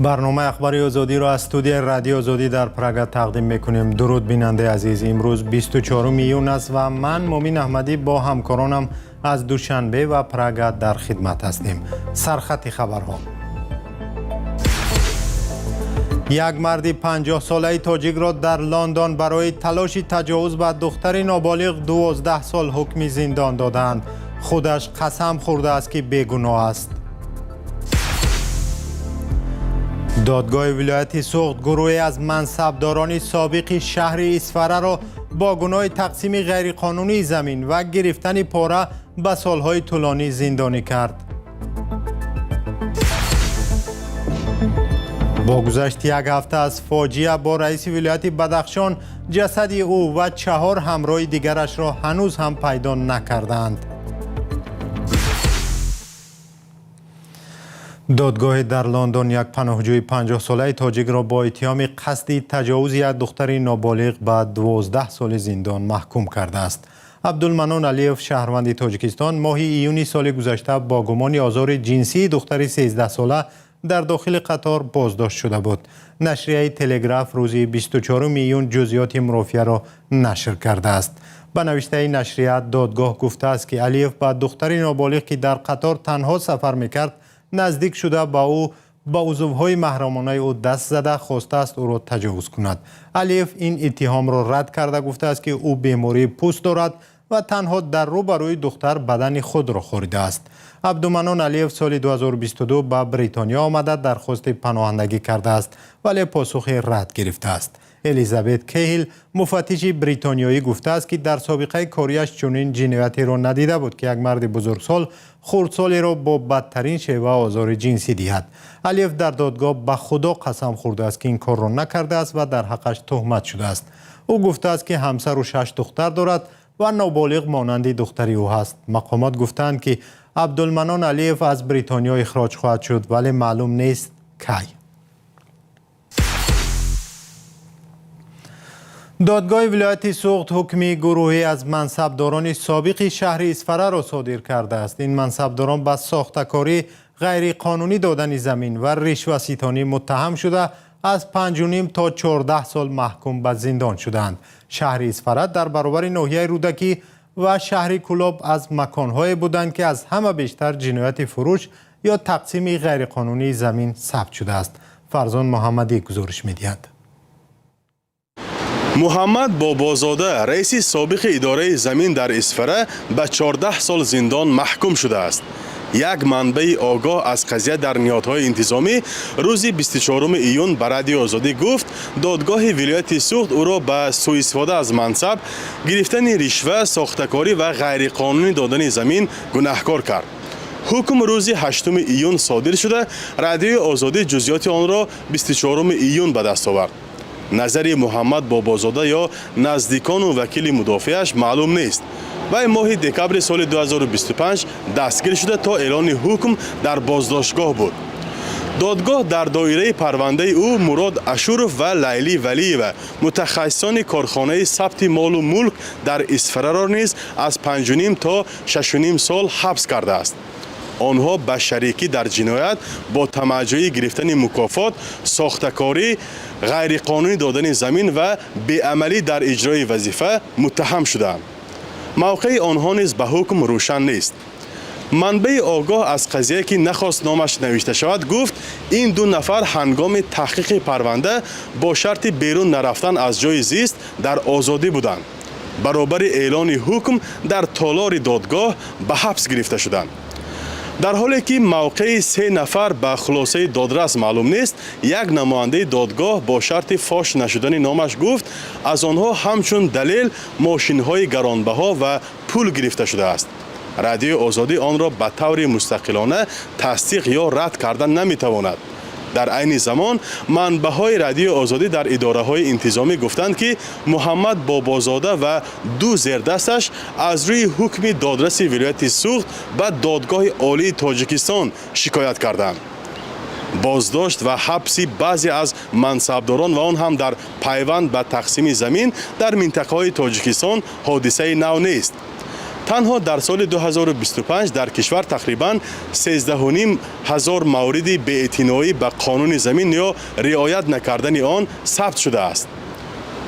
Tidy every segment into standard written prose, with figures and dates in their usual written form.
Барномаи Ахбори Озодиро аз студияи Радиои Озодӣ дар Прага тақдим мекунем. Дуруд, бинандаи азиз. Имрӯз 24 июн аст ва ман, Мумин Аҳмадӣ, бо ҳамкоронам аз Душанбе ва Прага дар хидмат ҳастем. Сархати хабарҳо. Як марди 50-солаи тоҷикро дар Лондон барои талоши таҷовуз ба духтари ноболиғ 12 сол ҳукми зиндон додаанд. Худаш қасам хӯрдааст, ки бегуноҳ аст. Додгоҳи вилояти Суғд гурӯҳе аз мансабдорони собиқи шаҳри Исфараро бо гуноҳи тақсими ғайриқонунии замин ва гирифтани пора ба солҳои тӯлонӣ зиндонӣ кард. Бо гузашти як ҳафта аз фоҷиа бо раиси вилояти Бадахшон, ҷасади ӯ ва чаҳор ҳамроҳи дигарашро ҳанӯз ҳам пайдо накардаанд. Додгоҳе дар Лондон як паноҳҷӯи 50-солаи тоҷикро бо иттиҳоми қасди таҷовузи як духтари ноболиғ ба 12 соли зиндон маҳкум кардааст. Абдулманон Алиев, шаҳрванди Тоҷикистон, моҳи июни соли гузашта бо гумони озори ҷинсии духтари 13-сола дар дохили қатор боздошт шуда буд. Нашрияи Телеграф рӯзи 24 июн ҷузъиёти мурофиаро нашр кардааст. Ба навиштаи нашрия, додгоҳ гуфтааст, ки Алиев ба духтари ноболиғ, ки дар қатор танҳо сафар мекард, наздик шуда, ба ӯ ба узвҳои маҳрамонаи ӯ даст зада, хостааст ӯро таҷовуз кунад. Алиев ин иттиҳомро рад карда, гуфтааст, ки ӯ бемории пӯст дорад ва танҳо дар рӯ ба рӯи духтар бадани худро хоридааст. Абдуманон Алиев соли 2022 ба Бритониё омада, дархости паноҳандагӣ кардааст, вале посухи рад гирифтааст. Элизабет Кеҳил, муфаттиши бритониёӣ, гуфтааст, ки дар собиқаи кориаш чунин ҷиноятеро надида буд, ки як марди бузургсол хурдсолеро бо бадтарин шева озори ҷинсӣ диҳад. Алиев дар додгоҳ ба Худо қасам хӯрдааст, ки ин корро накардааст ва дар ҳаққаш туҳмат шудааст. Ӯ гуфтааст, ки ҳамсару шаш духтар дорад ва ноболиғ монанди духтари ӯ ҳаст. Мақомот гуфтаанд, ки Абдулманон Алиев аз Бритониё ихроҷ хоҳад шуд, вале маълум нест, кай. Додгоҳи вилояти Суғд ҳукми гурӯҳе аз мансабдорони собиқи шаҳри Исфараро содир кардааст. Ин мансабдорон ба сохтакорӣ, ғайриқонунӣ додани замин ва ришваситонӣ муттаҳам шуда, аз 5,5 то 14 сол маҳкум ба зиндон шудаанд. Шаҳри Исфара дар баробари ноҳияи Рӯдакӣ ва шаҳри Кӯлоб аз маконҳое буданд, ки аз ҳама бештар ҷинояти фурӯш ё тақсими ғайриқонунии замин сабт шудааст. Фарзон Муҳаммадӣ гузориш медиҳад. Муҳаммад Бобозода, раиси собиқи идораи замин дар Исфара, ба 14 сол зиндон маҳкум шудааст. Як манбаи огоҳ аз қазия дар ниҳодҳои интизомӣ рӯзи 24 июн ба Радиои Озодӣ гуфт, додгоҳи вилояти Суғд ӯро ба сӯистифода аз мансаб, гирифтани ришва, сохтакорӣ ва ғайриқонунӣ додани замин гунаҳкор кард. Ҳукм рӯзи 8 июн содир шуда, Радиои Озодӣ ҷузъиёти онро 24 июн ба даст овард. Назари Муҳаммад Бобозода ё наздикону вакили мудофиаш маълум нест. Вай моҳи декабри соли 2025 дастгир шуда, то эълони ҳукм дар боздоштгоҳ буд. Додгоҳ дар доираи парвандаи ӯ Мурод Ашуров ва Лайлӣ Валиева, мутахассисони корхонаи сабти молу мулк дар Исфараро низ аз 5,5 то 6,5 сол ҳабс кардааст. Онҳо ба шарикӣ дар ҷиноят бо тамаъҷӯӣ гирифтани мукофот, сохтакорӣ, ғайриқонунӣ додани замин ва беамалӣ дар иҷрои вазифа муттаҳам шудаанд. Мавқеи онҳо низ ба ҳукм рӯшан нест. Манбаи огоҳ аз қазия, ки нахост номаш навишта шавад, гуфт, ин ду нафар ҳангоми таҳқиқи парванда бо шарти берун нарафтан аз ҷои зист дар озодӣ буданд. Баробари эълони ҳукм дар толори додгоҳ ба ҳабс гирифта шуданд. Дар ҳоле ки мавқеи се нафар ба хулосаи додрас маълум нест, як намояндаи додгоҳ бо шарти фош нашудани номаш гуфт, аз онҳо ҳамчун далел мошинҳои гаронбаҳо ва пул гирифта шудааст. Радиои Озодӣ онро ба таври мустақилона тасдиқ ё рад карда наметавонад. Дар айни замон манбаъҳои Радиои Озодӣ дар идораҳои интизомӣ гуфтанд, ки Муҳаммад Бобозода ва ду зердасташ аз рӯи ҳукми додраси вилояти Суғд ба Додгоҳи Олии Тоҷикистон шикоят карданд. Боздошт ва ҳабси баъзе аз мансабдорон ва он ҳам дар пайванд ба тақсими замин дар минтақаҳои Тоҷикистон ҳодисаи нав нест. Танҳо дар соли 2025 дар кишвар тақрибан 13,5 ҳазор мавриди беэътиноӣ ба қонуни замин ё риоят накардани он сабт шудааст.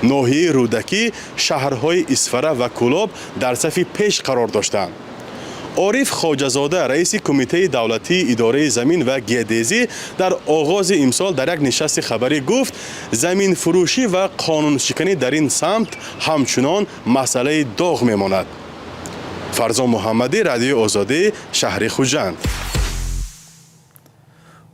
Ноҳияи Рӯдакӣ, шаҳрҳои Исфара ва Кӯлоб дар сафи пеш қарор доштанд. Ориф Хоҷазода, раиси Кумитаи давлатии идораи замин ва геодезӣ, дар оғози имсол дар як нишасти хабарӣ гуфт, заминфурӯшӣ ва қонуншиканӣ дар ин самт ҳамчунон масъалаи доғ мемонад. Фарзон Муҳаммадӣ, Радиои Озодӣ, шаҳри Хуҷанд.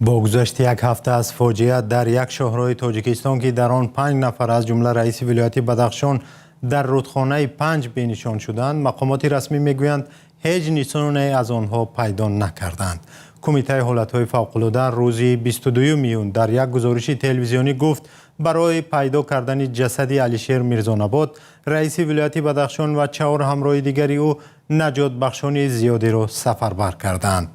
Бо гузашти як ҳафта аз фоҷиа дар як шоҳроҳи Тоҷикистон, ки дар он 5 нафар, аз ҷумла раиси вилояти Бадахшон, дар рудхонаи Панҷ бенишон шуданд, мақомоти расмӣ мегӯянд, ҳеҷ нишонае аз онҳо пайдо накарданд. Кумитаи ҳолатҳои фавқулода рӯзи 22 июн дар як гузориши телевизионӣ гуфт, барои пайдо кардани ҷасади Алишер Мирзонабод, раиси вилояти Бадахшон, ва чаҳор ҳамроҳи дигари ӯ наҷотбахшони зиёдеро сафарбар карданд.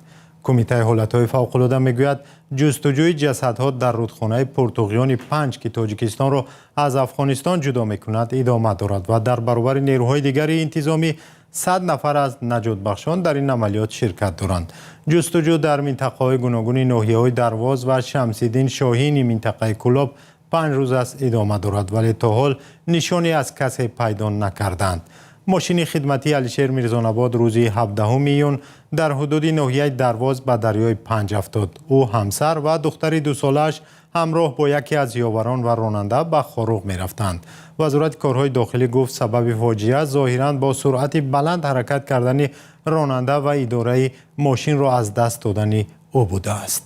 Кумитаи ҳолатҳои фавқулода мегӯяд, ҷустуҷӯи ҷасадҳо дар рудхонаи пуртуғёни Панҷ, ки Тоҷикистонро аз Афғонистон ҷудо мекунад, идома дорад ва дар баробари нерӯҳои дигари интизомӣ 100 нафар аз наҷотбахшон дар ин амалиёт ширкат доранд. Ҷустуҷӯ дар минтақаҳои гуногуни ноҳияҳои Дарвоз ва Шамсиддин Шоҳини минтақаи Кӯлоб 5 рӯз аст идома дорад, вале то ҳол нишоне аз касе пайдо накарданд. Мошини хидматии Алишер Мирзонабод рӯзи 17 июн дар ҳудуди ноҳияи Дарвоз ба дарёи Панҷ афтод. Ӯ, ҳамсар ва духтари дусолааш ҳамроҳ бо яке аз ёварон ва ронанда ба Хоруғ мерафтанд. Вазорати корҳои дохилӣ гуфт, сабаби фоҷиа зоҳиран бо суръати баланд ҳаракат кардани ронанда ва идораи мошинро аз даст додани ӯ будааст.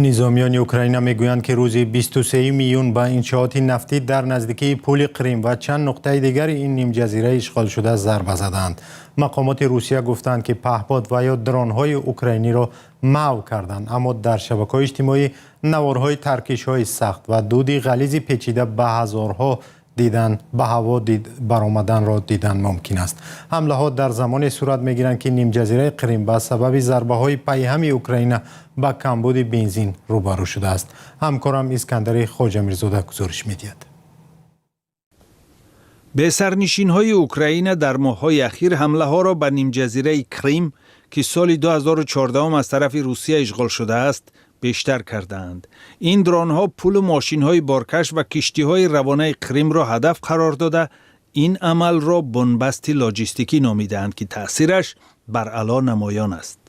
Низомиёни Украина мегӯянд, ки рӯзи 23 июн ба иншооти нафтӣ дар наздикии пули Қрим ва чанд нуқтаи дигари ин нимҷазираи ишғолшуда зарба заданд. Мақомоти Русия гуфтанд, ки паҳпод ва ё дронҳои украиниро маҳв карданд, аммо дар шабакаҳои иҷтимоӣ наворҳои таркишҳои сахт ва дуди ғализи печида ба ҳазорҳо дидан ба ҳаво баромаданро дидан мумкин аст. Ҳамлаҳо дар замоне сурат мегиранд, ки нимҷазираи Қрим ба сабаби зарбаҳои пайҳами Украина ба камбуди бензин рӯбарӯ шудааст. Ҳамкорам Искандари Хоҷамирзода гузориш медиҳад. Бесарнишинҳои Украина дар моҳҳои ахир ҳамлаҳоро ба нимҷазираи Крим, ки соли 2014 аз тарафи Русия ишғол шудааст, бештар кардаанд. Ин дронҳо пулу мошинҳои боркаш ва киштиҳои равонаи Қримро ҳадаф қарор дода, ин амалро бунбасти лоҷистикӣ номидаанд, ки таъсираш баръало намоён аст.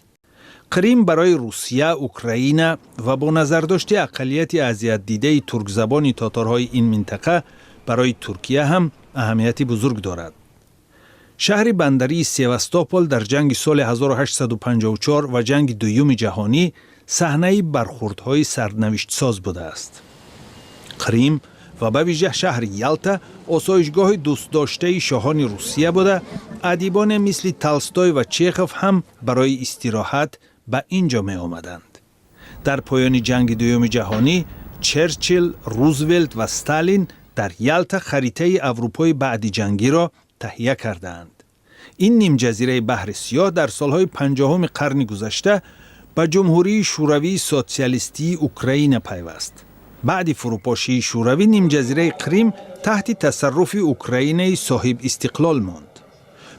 Қрим барои Русия, Украина ва бо назардошти ақаллияти азиятдидаи туркзабони тоторҳои ин минтақа барои Туркия ҳам аҳамияти бузург дорад. Шаҳри бандарии Севастопол дар ҷанги соли 1854 ва ҷанги дуюми ҷаҳонӣ саҳнаи бархурдҳои сарнавиштсоз будааст. Қрим ва ба вижа шаҳри Ялта осоишгоҳи дӯстдоштаи шоҳони Русия буда, адибоне мисли Толстой ва Чехов ҳам барои истироҳат ба ин ҷо меомаданд. Дар поёни ҷанги дуюми ҷаҳонӣ Черчилл, Рузвелт ва Сталин дар Ялта харитаи Аврупои баъдиҷангиро таҳия кардаанд. Ин нимҷазираи баҳри Сиёҳ дар солҳои 50-уми қарни гузашта ба Ҷумҳурии Шӯравии Социалистии Украина пайваст. Баъди фурӯпошии Шӯравӣ нимҷазираи Қрим таҳти тасарруфи Украинаи соҳибистиқлол монд.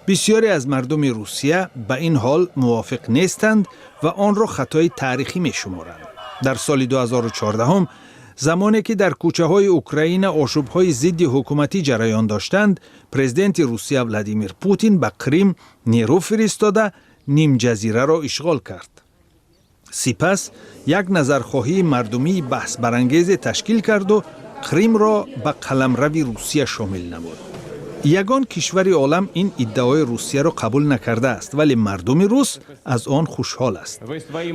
Бисёре аз мардуми Русия ба ин ҳол мувофиқ нестанд ва онро хатои таърихӣ мешуморанд. Дар соли 2014, замоне ки дар кӯчаҳои Украина ошӯбҳои зидди ҳукуматӣ ҷараён доштанд, президенти Русия Владимир Путин ба Қрим нерӯ фиристода, нимҷазираро ишғол кард. Сипас як назархоҳии мардумии баҳсбарангезе ташкил карду Қримро ба қаламрави Русия шомил намуд. Ягон кишвари олам ин иддаои Русияро қабул накардааст, вале мардуми рус аз он хушҳол аст.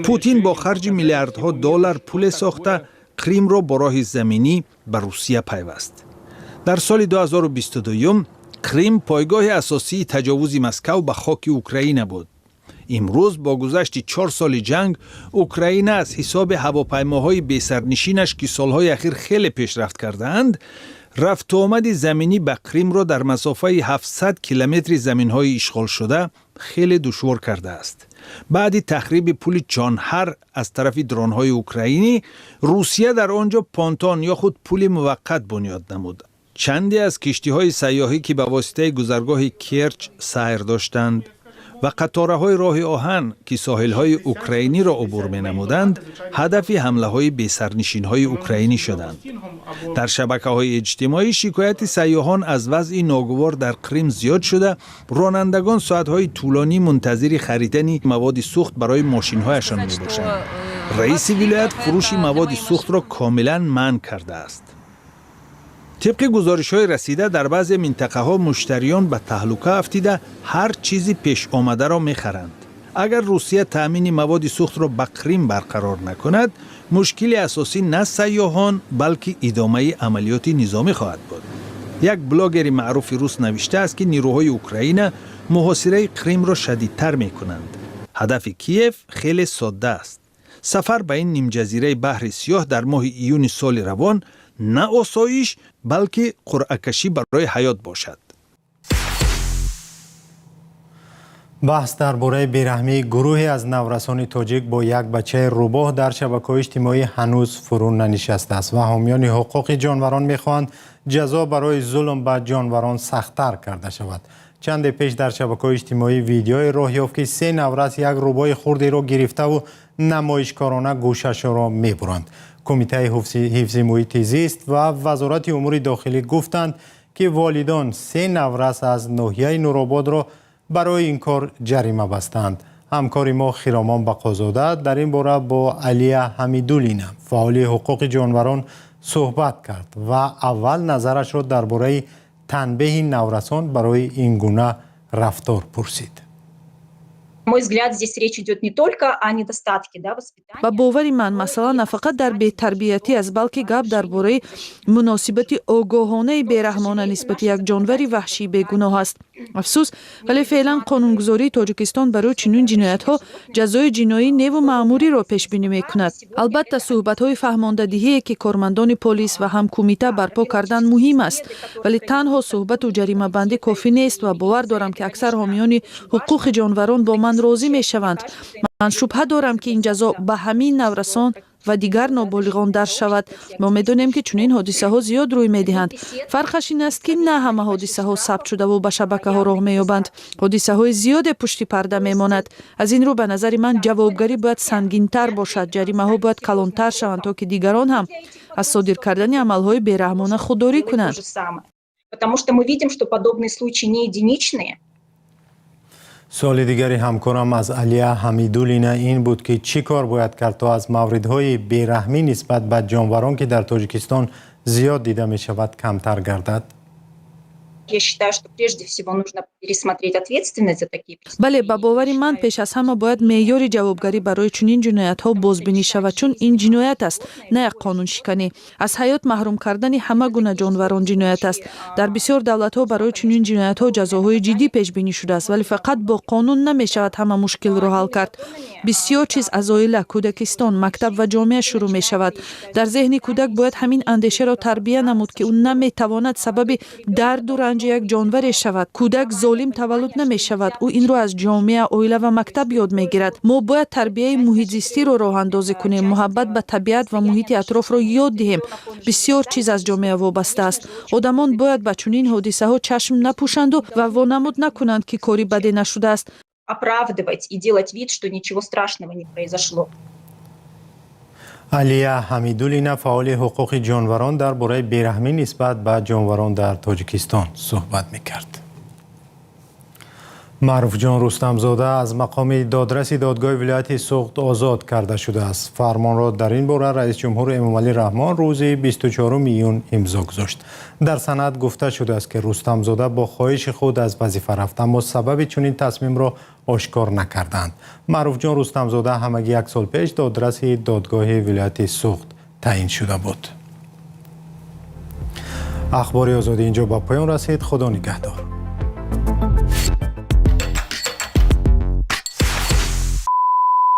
Путин бо харҷи миллиардҳо доллар пуле сохта, Қримро бо роҳи заминӣ ба Русия пайваст. Дар соли 2022 Крим пойгоҳи асосии таҷовузи Москав ба хоки Украина буд. Имрӯз, бо гузашти 4 соли ҷанг, Украина аз ҳисоби ҳавопаймоҳои бесарнишинаш, ки солҳои ахир хеле пешрафт кардаанд, рафтуомади заминӣ ба Қримро дар масофаи 700 километри заминҳои ишғолшуда хеле душвор кардааст. Баъди тахриби пули Чонҳар аз тарафи дронҳои украинӣ, Русия дар он ҷо понтон ё худ пули муваққат бунёд намуд. Чанде аз киштиҳои сайёҳӣ, ки ба воситаи гузаргоҳи Керч сайр доштанд, ва қатораҳои роҳи оҳан, ки соҳилҳои украиниро убур менамуданд, ҳадафи ҳамлаҳои бесарнишинҳои украинӣ шуданд. Дар шабакаҳои иҷтимоӣ шикояти сайёҳон аз вазъи ногувор дар Қрим зиёд шуда, ронандагон соатҳои тӯлонӣ мунтазири харидани маводи сӯхт барои мошинҳояшон мебошанд. Раиси вилоят фурӯши маводи сӯхтро комилан манъ кардааст. Тибқи гузоришҳои расида, дар баъзе минтақаҳо муштариён ба таҳлука афтида, ҳар чизи пешомадаро мехаранд. Агар Русия таъмини маводи сӯхтро ба Қрим барқарор накунад, мушкили асосӣ на сайёҳон, балки идомаи амалиёти низомӣ хоҳад буд. Як блогери маъруфи рус навиштааст, ки нирӯҳои Украина муҳосираи Қримро шадидтар мекунанд. Ҳадафи Киев хеле содда аст: сафар ба ин нимҷазираи Баҳри Сиёҳ дар моҳи июни соли равон на осоиш, балки қуръакашӣ барои ҳаёт бошад. Баҳс дар бораи бераҳмии гурӯҳе аз наврасони тоҷик бо як бачаи рӯбоҳ дар шабакаҳои иҷтимоӣ ҳанӯз фурӯ нанишастааст ва ҳомиёни ҳуқуқи ҷонварон мехоҳанд, ҷазо барои зулм ба ҷонварон сахттар карда шавад. Чанде пеш дар шабакаҳои иҷтимоӣ видеое роҳ ёфт, ки се наврас як рӯбоҳи хурдеро гирифтаву намоишкорона гӯшашро мебуранд. Кумитаи ҳифзи муҳити зист ва Вазорати умури дохилӣ гуфтанд, ки волидон се наврас аз ноҳияи Нурободро барои ин кор ҷарима бастанд. Ҳамкори мо Хиромон Бақозода дар ин бора бо Алия Ҳамидуллина, фаъоли ҳуқуқи ҷонварон, суҳбат кард ва аввал назарашро дар бораи танбеҳи наврасон барои ин гуна рафтор пурсид. Мой взгляд, здесь речь идет не только о недостатке, да, воспитания. Ба бовари ман, масъала на фақат дар бетарбиятӣ аст, балки гап дар бораи муносибати огоҳонаи бераҳмона нисбати як ҷонвари ваҳшии бегуноҳ аст. Афсӯс, вале феълан қонунгузории Тоҷикистон барои чунин ҷиноятҳо ҷазои ҷиноӣ неву маъмуриро пешбинӣ мекунад. Албатта, суҳбатҳои фаҳмондадиҳие, ки кормандони полис ва ҳам кумита барпо кардан, муҳим аст, вале танҳо суҳбату ҷаримабандӣ кофӣ нест ва бовар дорам, ки аксар ҳомиёни ҳуқуқи ҷонварон бо ман розӣ мешаванд. Ман шубҳа дорам, ки ин ҷазо ба ҳамин наврасон ва дигар ноболиғон дарс шавад. Мо медонем, ки чунин ҳодисаҳо зиёд рӯй медиҳанд. Фарқаш ин аст, ки на ҳама ҳодисаҳо сабт шудаву ба шабакаҳо роҳ меёбанд. Ҳодисаҳои зиёде пушти парда мемонад. Аз ин рӯ, ба назари ман, ҷавобгарӣ бояд сангинтар бошад, ҷаримаҳо бояд калонтар шаванд, то ки дигарон ҳам аз содир кардани амалҳои бераҳмона худдорӣ кунанд. Потому что мы видим, что подобные случаи не единичные. Суоли дигари ҳамкорам аз Алия Ҳамидуллина ин буд, ки чӣ кор бояд кард, то аз мавридҳои бераҳмӣ нисбат ба ҷонварон, ки дар Тоҷикистон зиёд дида мешавад, камтар гардад. Я считаю, что прежде всего нужно пересмотреть ответственность за такие преступления. Бале, ба бовари ман, пеш аз ҳама бояд меъёри ҷавобгарӣ барои чунин ҷиноятҳо бозбинӣ шавад, чун ин ҷиноят аст, на як қонуншиканӣ. Аз ҳаёт маҳрум кардани ҳама гуна ҷонварон ҷиноят аст. Дар бисёр давлатҳо барои чунин ҷиноятҳо ҷазоҳои ҷиддӣ пешбинӣ шудааст, вале фақат бо қонун намешавад ҳама мушкилро ҳал кард. Бисёр чиз аз оила, кӯдакистон, мактаб ва ҷомеа шурӯъ мешавад. Дар зеҳни кӯдак бояд ҳамин андешаро тарбия намуд, ки ӯ наметавонад сабаби дарду ранҷи як ҷонваре шавад. Кӯдак золим таваллуд намешавад, ӯ инро аз ҷомеа, оила ва мактаб ёд мегирад. Мо бояд тарбияи муҳитзистиро роҳандозӣ кунем, муҳаббат ба табиат ва муҳити атрофро ёд диҳем. Бисёр чиз аз ҷомеа вобаста аст. Одамон бояд ба чунин ҳодисаҳо чашм напӯшанду ва вонамуд накунанд, ки кори баде нашудааст. Оправдывать и делать вид, что ничего страшного не произошло. Алия Ҳамидуллина, фаъоли ҳуқуқи ҷонварон, дар бораи бераҳмӣ нисбат ба ҷонварон дар Тоҷикистон суҳбат мекард. Маъруфҷон Рустамзода аз мақоми додраси додгоҳи вилояти Суғд озод карда шудааст. Фармонро дар ин бора раисҷумҳур Эмомалӣ Раҳмон рӯзи 24 июн имзо гузошт. Дар санад гуфта шудааст, ки Рустамзода бо хоҳиши худ аз вазифа рафт, аммо сабаби чунин тасмимро ошкор накарданд. Маъруфҷон Рустамзода ҳамагӣ як сол пеш додраси додгоҳи вилояти Суғд таъин шуда буд. Ахбори Озодӣ инҷо ба поён расид. Худо нигаҳдор.